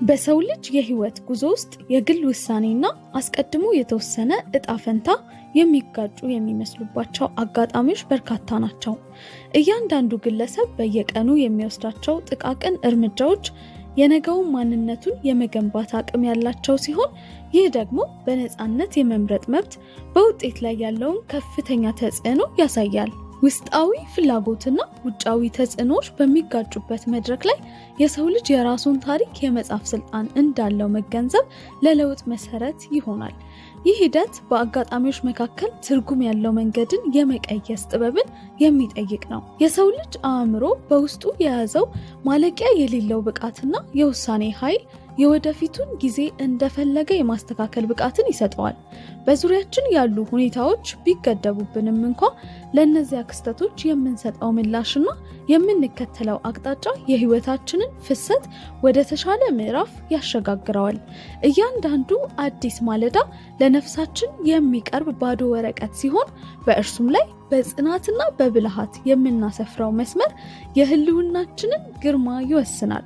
በሰው ልጅ የህይወት ጉዞ ውስጥ የግል ውሳኔና አስቀድሞ የተወሰነ እጣ ፈንታ የሚጋጩ የሚመስሉባቸው አጋጣሚዎች በርካታ ናቸው። እያንዳንዱ ግለሰብ በየቀኑ የሚወስዳቸው ጥቃቅን እርምጃዎች የነገውን ማንነቱን የመገንባት አቅም ያላቸው ሲሆን፣ ይህ ደግሞ በነፃነት የመምረጥ መብት በውጤት ላይ ያለውን ከፍተኛ ተጽዕኖ ያሳያል። ውስጣዊ ፍላጎትና ውጫዊ ተጽዕኖዎች በሚጋጩበት መድረክ ላይ የሰው ልጅ የራሱን ታሪክ የመጻፍ ስልጣን እንዳለው መገንዘብ ለለውጥ መሰረት ይሆናል። ይህ ሂደት በአጋጣሚዎች መካከል ትርጉም ያለው መንገድን የመቀየስ ጥበብን የሚጠይቅ ነው። የሰው ልጅ አእምሮ በውስጡ የያዘው ማለቂያ የሌለው ብቃትና የውሳኔ ኃይል የወደፊቱን ጊዜ እንደፈለገ የማስተካከል ብቃትን ይሰጠዋል። በዙሪያችን ያሉ ሁኔታዎች ቢገደቡብንም እንኳ ለእነዚያ ክስተቶች የምንሰጠው ምላሽና የምንከተለው አቅጣጫ የሕይወታችንን ፍሰት ወደ ተሻለ ምዕራፍ ያሸጋግረዋል። እያንዳንዱ አዲስ ማለዳ ለነፍሳችን የሚቀርብ ባዶ ወረቀት ሲሆን፣ በእርሱም ላይ በጽናትና በብልሃት የምናሰፍረው መስመር የህልውናችንን ግርማ ይወስናል።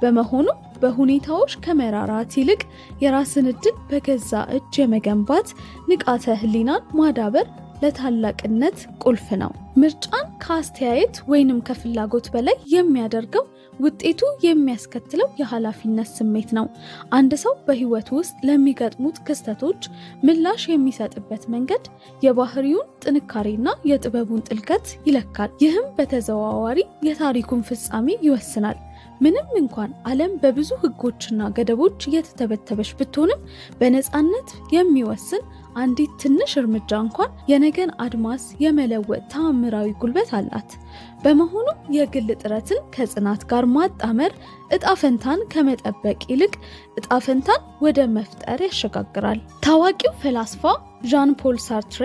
በመሆኑ በሁኔታዎች ከመራራት ይልቅ የራስን ዕድል በገዛ እጅ የመገንባት ንቃተ ህሊናን ማዳበር ለታላቅነት ቁልፍ ነው። ምርጫን ከአስተያየት ወይንም ከፍላጎት በላይ የሚያደርገው ውጤቱ የሚያስከትለው የኃላፊነት ስሜት ነው። አንድ ሰው በህይወቱ ውስጥ ለሚገጥሙት ክስተቶች ምላሽ የሚሰጥበት መንገድ የባህሪውን ጥንካሬና የጥበቡን ጥልቀት ይለካል። ይህም በተዘዋዋሪ የታሪኩን ፍጻሜ ይወስናል። ምንም እንኳን ዓለም በብዙ ህጎችና ገደቦች የተተበተበች ብትሆንም፣ በነፃነት የሚወስን አንዲት ትንሽ እርምጃ እንኳን የነገን አድማስ የመለወጥ ተአምራዊ ጉልበት አላት። በመሆኑም የግል ጥረትን ከጽናት ጋር ማጣመር እጣ ፈንታን ከመጠበቅ ይልቅ እጣ ፈንታን ወደ መፍጠር ያሸጋግራል። ታዋቂው ፈላስፋ ዣን ፖል ሳርትሬ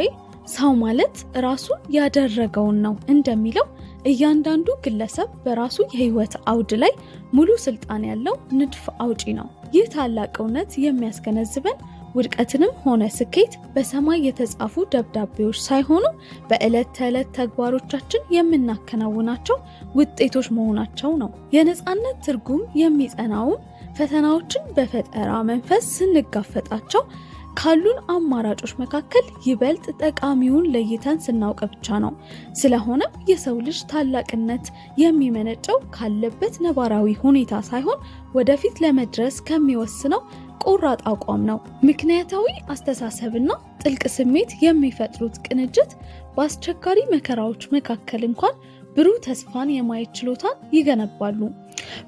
"ሰው ማለት ራሱን ያደረገውን ነው" እንደሚለው፣ እያንዳንዱ ግለሰብ በራሱ የህይወት አውድ ላይ ሙሉ ስልጣን ያለው ንድፍ አውጪ ነው። ይህ ታላቅ እውነት የሚያስገነዝበን ውድቀትንም ሆነ ስኬት በሰማይ የተጻፉ ደብዳቤዎች ሳይሆኑ በዕለት ተዕለት ተግባሮቻችን የምናከናውናቸው ውጤቶች መሆናቸው ነው። የነፃነት ትርጉም የሚጸናውም ፈተናዎችን በፈጠራ መንፈስ ስንጋፈጣቸው ካሉን አማራጮች መካከል ይበልጥ ጠቃሚውን ለይተን ስናውቅ ብቻ ነው። ስለሆነም የሰው ልጅ ታላቅነት የሚመነጨው ካለበት ነባራዊ ሁኔታ ሳይሆን ወደፊት ለመድረስ ከሚወስነው ቆራጥ አቋም ነው። ምክንያታዊ አስተሳሰብና ጥልቅ ስሜት የሚፈጥሩት ቅንጅት በአስቸጋሪ መከራዎች መካከል እንኳን ብሩህ ተስፋን የማየት ችሎታን ይገነባሉ።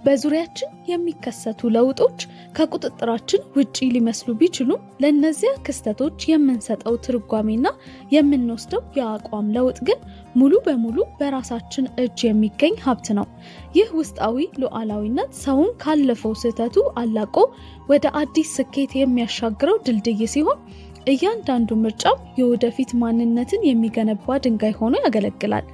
በዙሪያችን የሚከሰቱ ለውጦች ከቁጥጥራችን ውጪ ሊመስሉ ቢችሉም፣ ለእነዚያ ክስተቶች የምንሰጠው ትርጓሜና የምንወስደው የአቋም ለውጥ ግን ሙሉ በሙሉ በራሳችን እጅ የሚገኝ ሀብት ነው። ይህ ውስጣዊ ሉዓላዊነት ሰውን ካለፈው ስህተቱ አላቆ ወደ አዲስ ስኬት የሚያሻግረው ድልድይ ሲሆን፣ እያንዳንዱ ምርጫው የወደፊት ማንነትን የሚገነባ ድንጋይ ሆኖ ያገለግላል።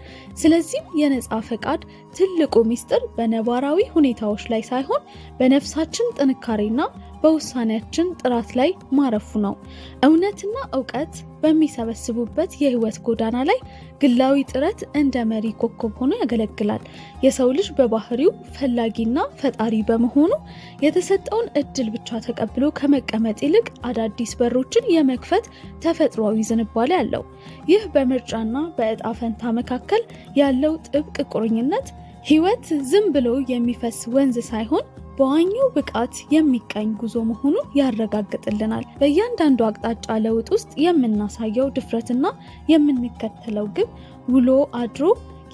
ስለዚህም የነፃ ፈቃድ ትልቁ ሚስጥር በነባራዊ ሁኔታዎች ላይ ሳይሆን በነፍሳችን ጥንካሬና በውሳኔያችን ጥራት ላይ ማረፉ ነው። እውነትና እውቀት በሚሰበስቡበት የህይወት ጎዳና ላይ ግላዊ ጥረት እንደ መሪ ኮከብ ሆኖ ያገለግላል። የሰው ልጅ በባህሪው ፈላጊና ፈጣሪ በመሆኑ የተሰጠውን እድል ብቻ ተቀብሎ ከመቀመጥ ይልቅ አዳዲስ በሮችን የመክፈት ተፈጥሯዊ ዝንባሌ አለው። ይህ በምርጫና በእጣ ፈንታ መካከል ያለው ጥብቅ ቁርኝነት ህይወት ዝም ብሎ የሚፈስ ወንዝ ሳይሆን በዋኘው ብቃት የሚቃኝ ጉዞ መሆኑን ያረጋግጥልናል። በእያንዳንዱ አቅጣጫ ለውጥ ውስጥ የምናሳየው ድፍረትና የምንከተለው ግብ ውሎ አድሮ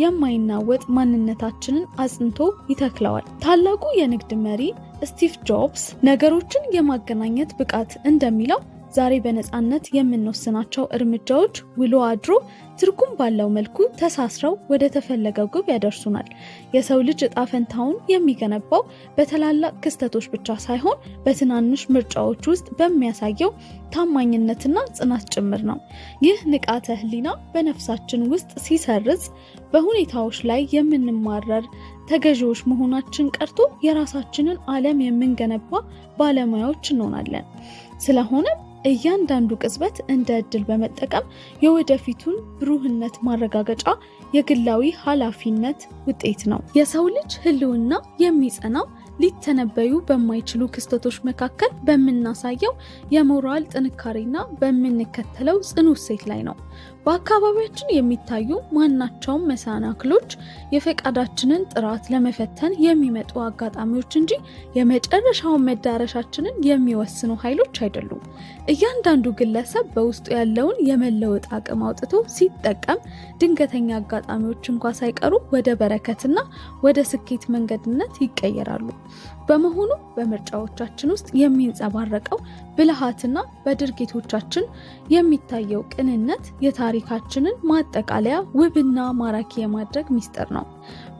የማይናወጥ ማንነታችንን አጽንቶ ይተክለዋል። ታላቁ የንግድ መሪ ስቲቭ ጆብስ "ነገሮችን የማገናኘት ብቃት" እንደሚለው፣ ዛሬ በነፃነት የምንወስናቸው እርምጃዎች ውሎ አድሮ ትርጉም ባለው መልኩ ተሳስረው ወደ ተፈለገው ግብ ያደርሱናል። የሰው ልጅ እጣ ፈንታውን የሚገነባው በታላላቅ ክስተቶች ብቻ ሳይሆን በትናንሽ ምርጫዎች ውስጥ በሚያሳየው ታማኝነትና ጽናት ጭምር ነው። ይህ ንቃተ ሕሊና በነፍሳችን ውስጥ ሲሰርጽ በሁኔታዎች ላይ የምንማረር ተገዢዎች መሆናችን ቀርቶ የራሳችንን ዓለም የምንገነባ ባለሙያዎች እንሆናለን። ስለሆነም እያንዳንዱ ቅጽበት እንደ እድል በመጠቀም የወደፊቱን ብሩህነት ማረጋገጫ የግላዊ ኃላፊነት ውጤት ነው። የሰው ልጅ ህልውና የሚጸናው ሊተነበዩ በማይችሉ ክስተቶች መካከል በምናሳየው የሞራል ጥንካሬና በምንከተለው ጽኑ እሴት ላይ ነው። በአካባቢያችን የሚታዩ ማናቸውም መሰናክሎች የፈቃዳችንን ጥራት ለመፈተን የሚመጡ አጋጣሚዎች እንጂ የመጨረሻውን መዳረሻችንን የሚወስኑ ኃይሎች አይደሉም። እያንዳንዱ ግለሰብ በውስጡ ያለውን የመለወጥ አቅም አውጥቶ ሲጠቀም ድንገተኛ አጋጣሚዎች እንኳ ሳይቀሩ ወደ በረከትና ወደ ስኬት መንገድነት ይቀየራሉ። በመሆኑ በምርጫዎቻችን ውስጥ የሚንጸባረቀው ብልሃትና በድርጊቶቻችን የሚታየው ቅንነት የታሪካችንን ማጠቃለያ ውብና ማራኪ የማድረግ ሚስጥር ነው።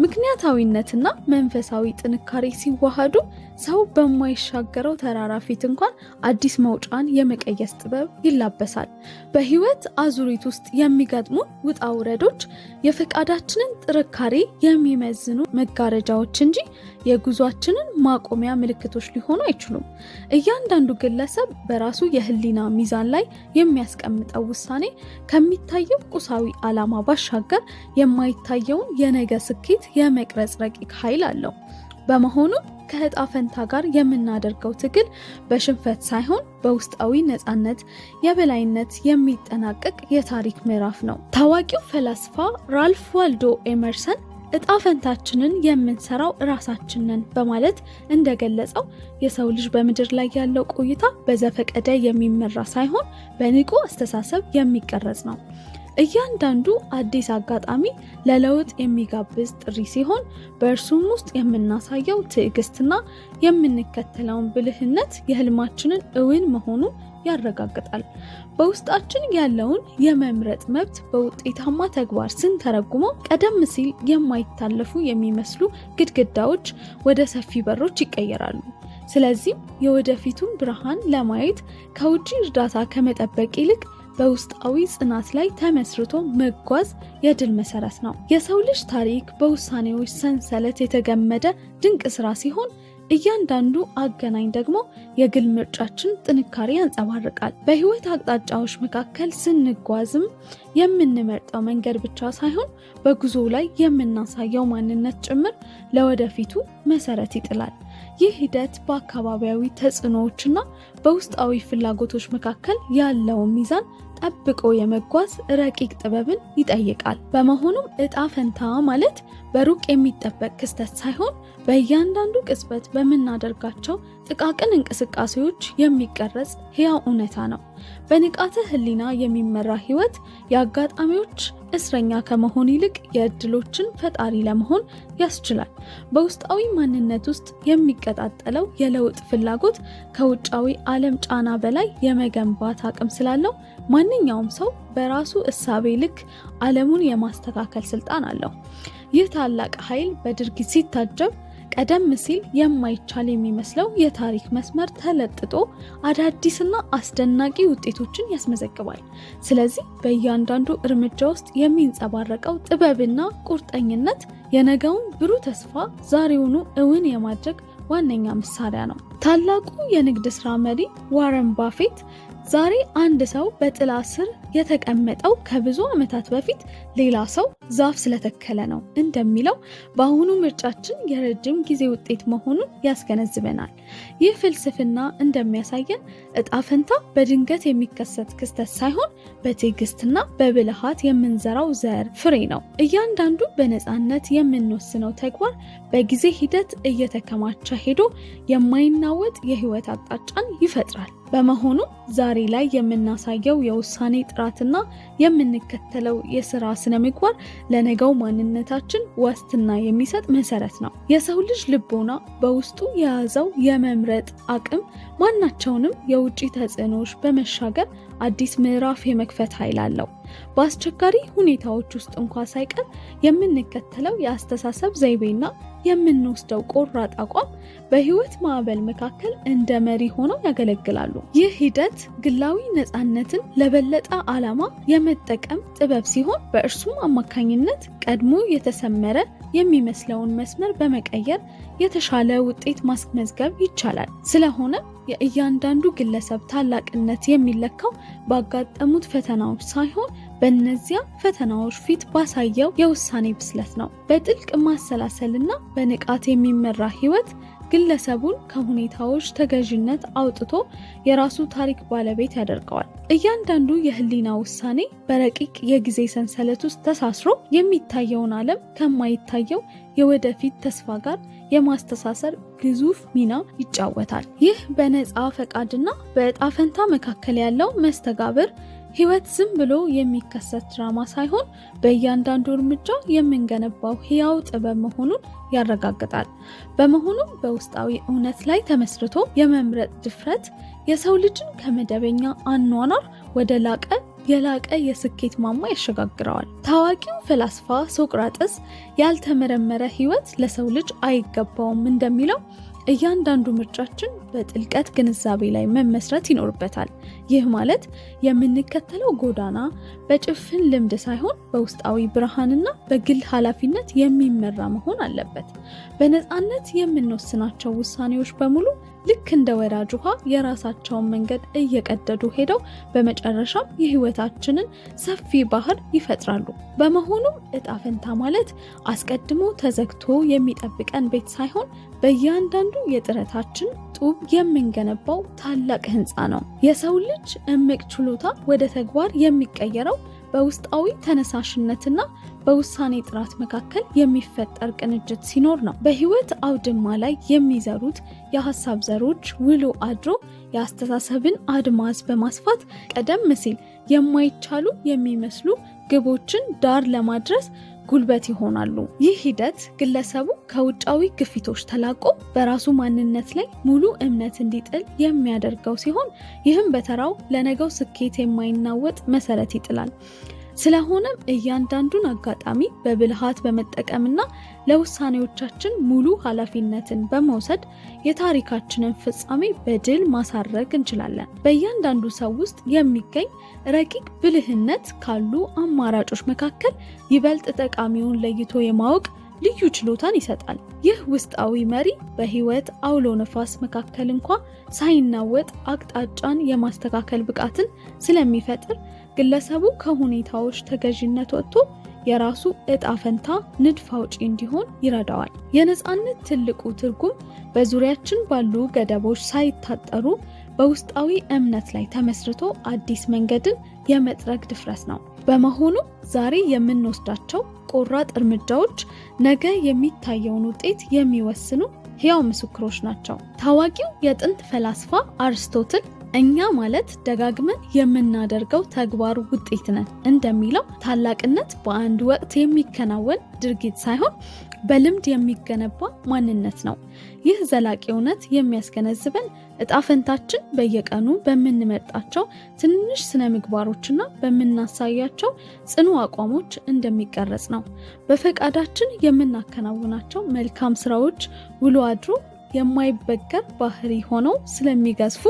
ምክንያታዊነትና መንፈሳዊ ጥንካሬ ሲዋሃዱ ሰው በማይሻገረው ተራራ ፊት እንኳን አዲስ መውጫን የመቀየስ ጥበብ ይላበሳል። በህይወት አዙሪት ውስጥ የሚገጥሙ ውጣ ውረዶች የፈቃዳችንን ጥንካሬ የሚመዝኑ መጋረጃዎች እንጂ የጉዟችንን ማቆሚያ ምልክቶች ሊሆኑ አይችሉም። እያንዳንዱ ግለሰብ በራሱ የህሊና ሚዛን ላይ የሚያስቀምጠው ውሳኔ ከሚታየው ቁሳዊ ዓላማ ባሻገር የማይታየውን የነገ ስኬት የመቅረጽ ረቂቅ ኃይል አለው። በመሆኑ ከእጣ ፈንታ ጋር የምናደርገው ትግል በሽንፈት ሳይሆን በውስጣዊ ነፃነት የበላይነት የሚጠናቀቅ የታሪክ ምዕራፍ ነው። ታዋቂው ፈላስፋ ራልፍ ዋልዶ ኤመርሰን እጣ ፈንታችንን የምንሰራው እራሳችን ነን በማለት እንደገለጸው የሰው ልጅ በምድር ላይ ያለው ቆይታ በዘፈቀደ የሚመራ ሳይሆን በንቁ አስተሳሰብ የሚቀረጽ ነው። እያንዳንዱ አዲስ አጋጣሚ ለለውጥ የሚጋብዝ ጥሪ ሲሆን በእርሱም ውስጥ የምናሳየው ትዕግስትና የምንከተለውን ብልህነት የህልማችንን እውን መሆኑን ያረጋግጣል። በውስጣችን ያለውን የመምረጥ መብት በውጤታማ ተግባር ስንተረጉመው ቀደም ሲል የማይታለፉ የሚመስሉ ግድግዳዎች ወደ ሰፊ በሮች ይቀየራሉ። ስለዚህም የወደፊቱን ብርሃን ለማየት ከውጭ እርዳታ ከመጠበቅ ይልቅ በውስጣዊ ጽናት ላይ ተመስርቶ መጓዝ የድል መሰረት ነው። የሰው ልጅ ታሪክ በውሳኔዎች ሰንሰለት የተገመደ ድንቅ ስራ ሲሆን እያንዳንዱ አገናኝ ደግሞ የግል ምርጫችን ጥንካሬ ያንጸባርቃል። በህይወት አቅጣጫዎች መካከል ስንጓዝም የምንመርጠው መንገድ ብቻ ሳይሆን በጉዞ ላይ የምናሳየው ማንነት ጭምር ለወደፊቱ መሰረት ይጥላል። ይህ ሂደት በአካባቢያዊ ተጽዕኖዎችና በውስጣዊ ፍላጎቶች መካከል ያለውን ሚዛን ጠብቆ የመጓዝ ረቂቅ ጥበብን ይጠይቃል። በመሆኑም እጣ ፈንታ ማለት በሩቅ የሚጠበቅ ክስተት ሳይሆን በእያንዳንዱ ቅጽበት በምናደርጋቸው ጥቃቅን እንቅስቃሴዎች የሚቀረጽ ሕያው እውነታ ነው። በንቃተ ህሊና የሚመራ ህይወት የአጋጣሚዎች እስረኛ ከመሆን ይልቅ የእድሎችን ፈጣሪ ለመሆን ያስችላል። በውስጣዊ ማንነት ውስጥ የሚቀጣጠለው የለውጥ ፍላጎት ከውጫዊ ዓለም ጫና በላይ የመገንባት አቅም ስላለው ማንኛውም ሰው በራሱ እሳቤ ልክ ዓለሙን የማስተካከል ስልጣን አለው። ይህ ታላቅ ኃይል በድርጊት ሲታጀብ ቀደም ሲል የማይቻል የሚመስለው የታሪክ መስመር ተለጥጦ አዳዲስና አስደናቂ ውጤቶችን ያስመዘግባል። ስለዚህ በእያንዳንዱ እርምጃ ውስጥ የሚንጸባረቀው ጥበብና ቁርጠኝነት የነገውን ብሩህ ተስፋ ዛሬውኑ እውን የማድረግ ዋነኛ መሳሪያ ነው። ታላቁ የንግድ ስራ መሪ ዋረን ባፌት ዛሬ አንድ ሰው በጥላ ስር የተቀመጠው ከብዙ ዓመታት በፊት ሌላ ሰው ዛፍ ስለተከለ ነው እንደሚለው በአሁኑ ምርጫችን የረጅም ጊዜ ውጤት መሆኑን ያስገነዝበናል። ይህ ፍልስፍና እንደሚያሳየን እጣ ፈንታ በድንገት የሚከሰት ክስተት ሳይሆን በትዕግስትና በብልሃት የምንዘራው ዘር ፍሬ ነው። እያንዳንዱ በነፃነት የምንወስነው ተግባር በጊዜ ሂደት እየተከማቸ ሄዶ የማይናወጥ የህይወት አቅጣጫን ይፈጥራል። በመሆኑ ዛሬ ላይ የምናሳየው የውሳኔ ጥራትና የምንከተለው የስራ ስነ ምግባር ለነገው ማንነታችን ዋስትና የሚሰጥ መሰረት ነው። የሰው ልጅ ልቦና በውስጡ የያዘው የመምረጥ አቅም ማናቸውንም የውጭ ተጽዕኖዎች በመሻገር አዲስ ምዕራፍ የመክፈት ኃይል አለው። በአስቸጋሪ ሁኔታዎች ውስጥ እንኳ ሳይቀር የምንከተለው የአስተሳሰብ ዘይቤና የምንወስደው ቆራጥ አቋም በህይወት ማዕበል መካከል እንደ መሪ ሆነው ያገለግላሉ። ይህ ሂደት ግላዊ ነፃነትን ለበለጠ ዓላማ የመጠቀም ጥበብ ሲሆን በእርሱም አማካኝነት ቀድሞ የተሰመረ የሚመስለውን መስመር በመቀየር የተሻለ ውጤት ማስመዝገብ ይቻላል። ስለሆነ የእያንዳንዱ ግለሰብ ታላቅነት የሚለካው ባጋጠሙት ፈተናዎች ሳይሆን በእነዚያ ፈተናዎች ፊት ባሳየው የውሳኔ ብስለት ነው። በጥልቅ ማሰላሰልና በንቃት የሚመራ ህይወት ግለሰቡን ከሁኔታዎች ተገዥነት አውጥቶ የራሱ ታሪክ ባለቤት ያደርገዋል። እያንዳንዱ የህሊና ውሳኔ በረቂቅ የጊዜ ሰንሰለት ውስጥ ተሳስሮ የሚታየውን ዓለም ከማይታየው የወደፊት ተስፋ ጋር የማስተሳሰር ግዙፍ ሚና ይጫወታል። ይህ በነፃ ፈቃድና በዕጣ ፈንታ መካከል ያለው መስተጋብር ህይወት ዝም ብሎ የሚከሰት ድራማ ሳይሆን በእያንዳንዱ እርምጃ የምንገነባው ህያው ጥበብ መሆኑን ያረጋግጣል። በመሆኑም በውስጣዊ እውነት ላይ ተመስርቶ የመምረጥ ድፍረት የሰው ልጅን ከመደበኛ አኗኗር ወደ የላቀ የስኬት ማማ ያሸጋግረዋል። ታዋቂው ፈላስፋ ሶቅራጥስ ያልተመረመረ ህይወት ለሰው ልጅ አይገባውም እንደሚለው እያንዳንዱ ምርጫችን በጥልቀት ግንዛቤ ላይ መመስረት ይኖርበታል። ይህ ማለት የምንከተለው ጎዳና በጭፍን ልምድ ሳይሆን በውስጣዊ ብርሃንና በግል ኃላፊነት የሚመራ መሆን አለበት። በነፃነት የምንወስናቸው ውሳኔዎች በሙሉ ልክ እንደ ወራጅ ውሃ የራሳቸውን መንገድ እየቀደዱ ሄደው በመጨረሻም የህይወታችንን ሰፊ ባህር ይፈጥራሉ። በመሆኑም እጣ ፈንታ ማለት አስቀድሞ ተዘግቶ የሚጠብቀን ቤት ሳይሆን በእያንዳንዱ የጥረታችን ጡብ የምንገነባው ታላቅ ህንፃ ነው። የሰው ልጅ እምቅ ችሎታ ወደ ተግባር የሚቀየረው በውስጣዊ ተነሳሽነትና በውሳኔ ጥራት መካከል የሚፈጠር ቅንጅት ሲኖር ነው። በህይወት አውድማ ላይ የሚዘሩት የሀሳብ ዘሮች ውሎ አድሮ የአስተሳሰብን አድማስ በማስፋት ቀደም ሲል የማይቻሉ የሚመስሉ ግቦችን ዳር ለማድረስ ጉልበት ይሆናሉ። ይህ ሂደት ግለሰቡ ከውጫዊ ግፊቶች ተላቆ በራሱ ማንነት ላይ ሙሉ እምነት እንዲጥል የሚያደርገው ሲሆን ይህም በተራው ለነገው ስኬት የማይናወጥ መሰረት ይጥላል። ስለሆነም እያንዳንዱን አጋጣሚ በብልሃት በመጠቀምና ለውሳኔዎቻችን ሙሉ ኃላፊነትን በመውሰድ የታሪካችንን ፍጻሜ በድል ማሳረግ እንችላለን። በእያንዳንዱ ሰው ውስጥ የሚገኝ ረቂቅ ብልህነት ካሉ አማራጮች መካከል ይበልጥ ጠቃሚውን ለይቶ የማወቅ ልዩ ችሎታን ይሰጣል። ይህ ውስጣዊ መሪ በህይወት አውሎ ነፋስ መካከል እንኳ ሳይናወጥ አቅጣጫን የማስተካከል ብቃትን ስለሚፈጥር ግለሰቡ ከሁኔታዎች ተገዥነት ወጥቶ የራሱ እጣ ፈንታ ንድፍ አውጪ እንዲሆን ይረዳዋል። የነፃነት ትልቁ ትርጉም በዙሪያችን ባሉ ገደቦች ሳይታጠሩ በውስጣዊ እምነት ላይ ተመስርቶ አዲስ መንገድን የመጥረግ ድፍረት ነው። በመሆኑ ዛሬ የምንወስዳቸው ቆራጥ እርምጃዎች ነገ የሚታየውን ውጤት የሚወስኑ ሕያው ምስክሮች ናቸው። ታዋቂው የጥንት ፈላስፋ አርስቶትል እኛ ማለት ደጋግመን የምናደርገው ተግባር ውጤት ነን እንደሚለው ታላቅነት በአንድ ወቅት የሚከናወን ድርጊት ሳይሆን በልምድ የሚገነባ ማንነት ነው። ይህ ዘላቂ እውነት የሚያስገነዝበን እጣ ፈንታችን በየቀኑ በምንመርጣቸው ትንሽ ስነ ምግባሮችና በምናሳያቸው ጽኑ አቋሞች እንደሚቀረጽ ነው። በፈቃዳችን የምናከናውናቸው መልካም ስራዎች ውሎ አድሮ የማይበገር ባህሪ ሆነው ስለሚገዝፉ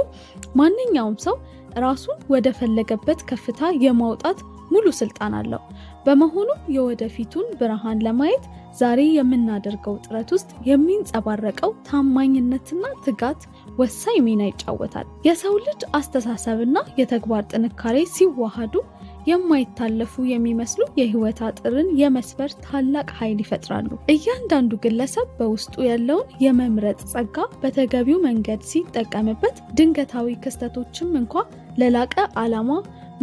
ማንኛውም ሰው ራሱን ወደ ፈለገበት ከፍታ የማውጣት ሙሉ ስልጣን አለው። በመሆኑም የወደፊቱን ብርሃን ለማየት ዛሬ የምናደርገው ጥረት ውስጥ የሚንጸባረቀው ታማኝነትና ትጋት ወሳኝ ሚና ይጫወታል። የሰው ልጅ አስተሳሰብና የተግባር ጥንካሬ ሲዋሃዱ የማይታለፉ የሚመስሉ የህይወት አጥርን የመስበር ታላቅ ኃይል ይፈጥራሉ። እያንዳንዱ ግለሰብ በውስጡ ያለውን የመምረጥ ጸጋ በተገቢው መንገድ ሲጠቀምበት ድንገታዊ ክስተቶችም እንኳ ለላቀ ዓላማ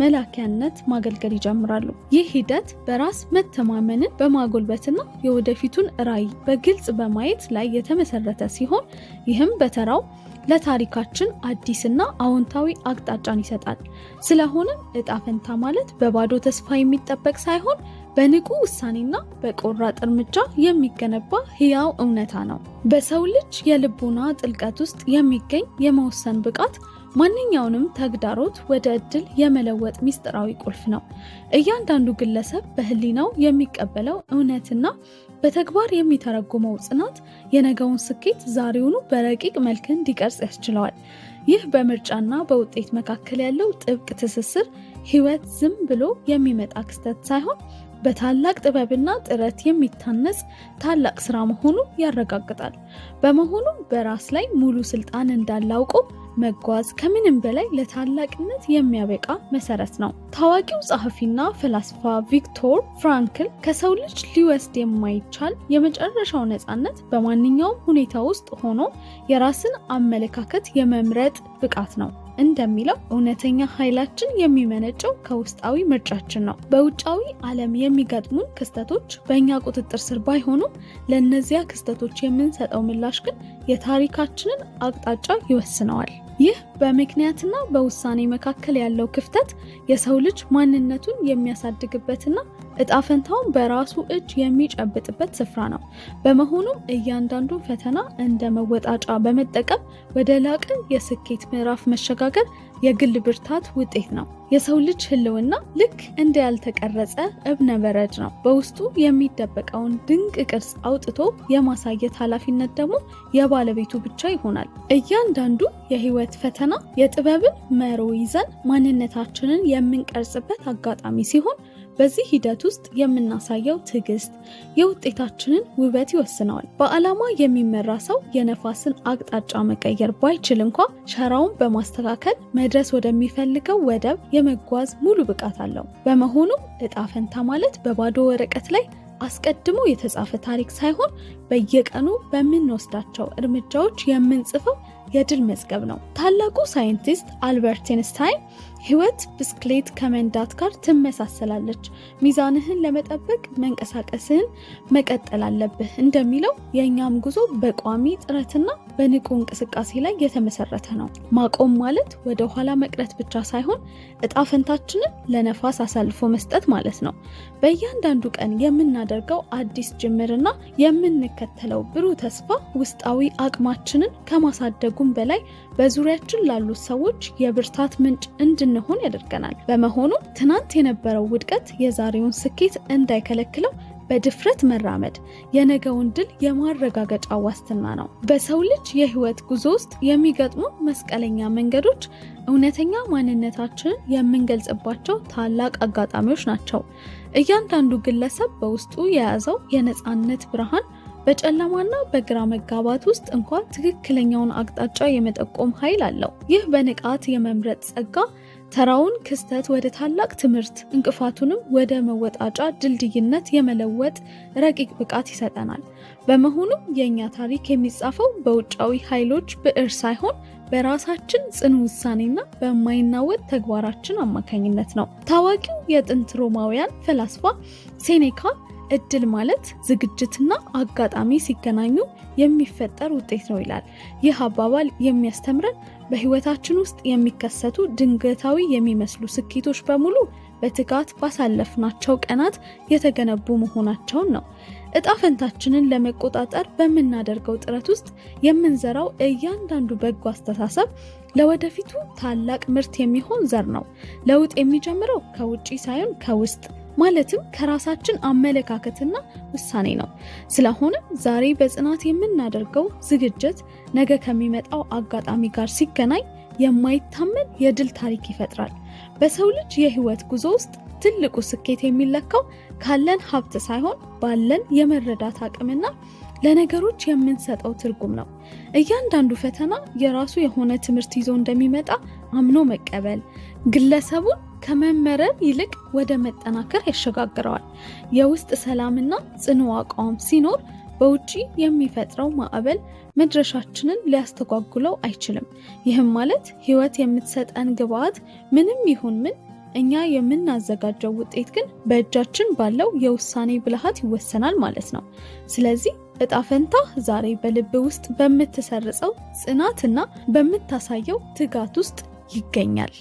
መላኪያነት ማገልገል ይጀምራሉ። ይህ ሂደት በራስ መተማመንን በማጎልበትና የወደፊቱን ራዕይ በግልጽ በማየት ላይ የተመሰረተ ሲሆን ይህም በተራው ለታሪካችን አዲስና አዎንታዊ አቅጣጫን ይሰጣል። ስለሆነም እጣ ፈንታ ማለት በባዶ ተስፋ የሚጠበቅ ሳይሆን በንቁ ውሳኔና በቆራጥ እርምጃ የሚገነባ ሕያው እውነታ ነው። በሰው ልጅ የልቦና ጥልቀት ውስጥ የሚገኝ የመወሰን ብቃት ማንኛውንም ተግዳሮት ወደ እድል የመለወጥ ሚስጥራዊ ቁልፍ ነው። እያንዳንዱ ግለሰብ በህሊናው የሚቀበለው እውነትና በተግባር የሚተረጉመው ጽናት የነገውን ስኬት ዛሬውኑ በረቂቅ መልክ እንዲቀርጽ ያስችለዋል። ይህ በምርጫና በውጤት መካከል ያለው ጥብቅ ትስስር ህይወት ዝም ብሎ የሚመጣ ክስተት ሳይሆን በታላቅ ጥበብና ጥረት የሚታነጽ ታላቅ ስራ መሆኑ ያረጋግጣል። በመሆኑም በራስ ላይ ሙሉ ስልጣን እንዳለ አውቆ መጓዝ ከምንም በላይ ለታላቅነት የሚያበቃ መሰረት ነው። ታዋቂው ጸሐፊና ፈላስፋ ቪክቶር ፍራንክል ከሰው ልጅ ሊወስድ የማይቻል የመጨረሻው ነፃነት በማንኛውም ሁኔታ ውስጥ ሆኖ የራስን አመለካከት የመምረጥ ብቃት ነው እንደሚለው፣ እውነተኛ ኃይላችን የሚመነጨው ከውስጣዊ ምርጫችን ነው። በውጫዊ ዓለም የሚገጥሙን ክስተቶች በእኛ ቁጥጥር ስር ባይሆኑም፣ ለእነዚያ ክስተቶች የምንሰጠው ምላሽ ግን የታሪካችንን አቅጣጫ ይወስነዋል። ይህ በምክንያትና በውሳኔ መካከል ያለው ክፍተት የሰው ልጅ ማንነቱን የሚያሳድግበትና እጣ ፈንታውን በራሱ እጅ የሚጨብጥበት ስፍራ ነው። በመሆኑም እያንዳንዱን ፈተና እንደ መወጣጫ በመጠቀም ወደ ላቀ የስኬት ምዕራፍ መሸጋገር የግል ብርታት ውጤት ነው። የሰው ልጅ ሕልውና ልክ እንደ ያልተቀረጸ እብነ በረድ ነው። በውስጡ የሚደበቀውን ድንቅ ቅርጽ አውጥቶ የማሳየት ኃላፊነት ደግሞ የባለቤቱ ብቻ ይሆናል። እያንዳንዱ የህይወት ፈተና የጥበብን መሮ ይዘን ማንነታችንን የምንቀርጽበት አጋጣሚ ሲሆን፣ በዚህ ሂደት ውስጥ የምናሳየው ትዕግስት የውጤታችንን ውበት ይወስነዋል። በዓላማ የሚመራ ሰው የነፋስን አቅጣጫ መቀየር ባይችል እንኳ ሸራውን በማስተካከል መድረስ ወደሚፈልገው ወደብ የመጓዝ ሙሉ ብቃት አለው። በመሆኑም እጣ ፈንታ ማለት በባዶ ወረቀት ላይ አስቀድሞ የተጻፈ ታሪክ ሳይሆን፣ በየቀኑ በምንወስዳቸው እርምጃዎች የምንጽፈው የድል መዝገብ ነው። ታላቁ ሳይንቲስት አልበርት አይንስታይን "ሕይወት ብስክሌት ከመንዳት ጋር ትመሳሰላለች፣ ሚዛንህን ለመጠበቅ መንቀሳቀስህን መቀጠል አለብህ" እንደሚለው፣ የእኛም ጉዞ በቋሚ ጥረትና በንቁ እንቅስቃሴ ላይ የተመሰረተ ነው። ማቆም ማለት ወደ ኋላ መቅረት ብቻ ሳይሆን እጣ ፈንታችንን ለነፋስ አሳልፎ መስጠት ማለት ነው። በእያንዳንዱ ቀን የምናደርገው አዲስ ጅምርና የምንከተለው ብሩህ ተስፋ ውስጣዊ አቅማችንን ከማሳደጉም በላይ በዙሪያችን ላሉት ሰዎች የብርታት ምንጭ እንድንሆን ያደርገናል። በመሆኑም ትናንት የነበረው ውድቀት የዛሬውን ስኬት እንዳይከለክለው በድፍረት መራመድ የነገውን ድል የማረጋገጫ ዋስትና ነው። በሰው ልጅ የህይወት ጉዞ ውስጥ የሚገጥሙ መስቀለኛ መንገዶች እውነተኛ ማንነታችንን የምንገልጽባቸው ታላቅ አጋጣሚዎች ናቸው። እያንዳንዱ ግለሰብ በውስጡ የያዘው የነፃነት ብርሃን በጨለማና በግራ መጋባት ውስጥ እንኳ ትክክለኛውን አቅጣጫ የመጠቆም ኃይል አለው። ይህ በንቃት የመምረጥ ጸጋ ተራውን ክስተት ወደ ታላቅ ትምህርት፣ እንቅፋቱንም ወደ መወጣጫ ድልድይነት የመለወጥ ረቂቅ ብቃት ይሰጠናል። በመሆኑም የእኛ ታሪክ የሚጻፈው በውጫዊ ኃይሎች ብዕር ሳይሆን በራሳችን ጽኑ ውሳኔና በማይናወጥ ተግባራችን አማካኝነት ነው። ታዋቂው የጥንት ሮማውያን ፈላስፋ ሴኔካ "እድል ማለት ዝግጅትና አጋጣሚ ሲገናኙ የሚፈጠር ውጤት ነው" ይላል። ይህ አባባል የሚያስተምረን በሕይወታችን ውስጥ የሚከሰቱ ድንገታዊ የሚመስሉ ስኬቶች በሙሉ በትጋት ባሳለፍናቸው ቀናት የተገነቡ መሆናቸውን ነው። እጣ ፈንታችንን ለመቆጣጠር በምናደርገው ጥረት ውስጥ የምንዘራው እያንዳንዱ በጎ አስተሳሰብ ለወደፊቱ ታላቅ ምርት የሚሆን ዘር ነው። ለውጥ የሚጀምረው ከውጪ ሳይሆን ከውስጥ፣ ማለትም ከራሳችን አመለካከትና ውሳኔ ነው። ስለሆነም ዛሬ በጽናት የምናደርገው ዝግጅት ነገ ከሚመጣው አጋጣሚ ጋር ሲገናኝ የማይታመን የድል ታሪክ ይፈጥራል። በሰው ልጅ የህይወት ጉዞ ውስጥ ትልቁ ስኬት የሚለካው ካለን ሀብት ሳይሆን ባለን የመረዳት አቅምና ለነገሮች የምንሰጠው ትርጉም ነው። እያንዳንዱ ፈተና የራሱ የሆነ ትምህርት ይዞ እንደሚመጣ አምኖ መቀበል ግለሰቡን ከመመረር ይልቅ ወደ መጠናከር ያሸጋግረዋል። የውስጥ ሰላምና ጽኑ አቋም ሲኖር በውጪ የሚፈጥረው ማዕበል መድረሻችንን ሊያስተጓጉለው አይችልም። ይህም ማለት ህይወት የምትሰጠን ግብዓት ምንም ይሁን ምን፣ እኛ የምናዘጋጀው ውጤት ግን በእጃችን ባለው የውሳኔ ብልሃት ይወሰናል ማለት ነው። ስለዚህ እጣ ፈንታ ዛሬ በልብ ውስጥ በምትሰርጸው ጽናትና በምታሳየው ትጋት ውስጥ ይገኛል።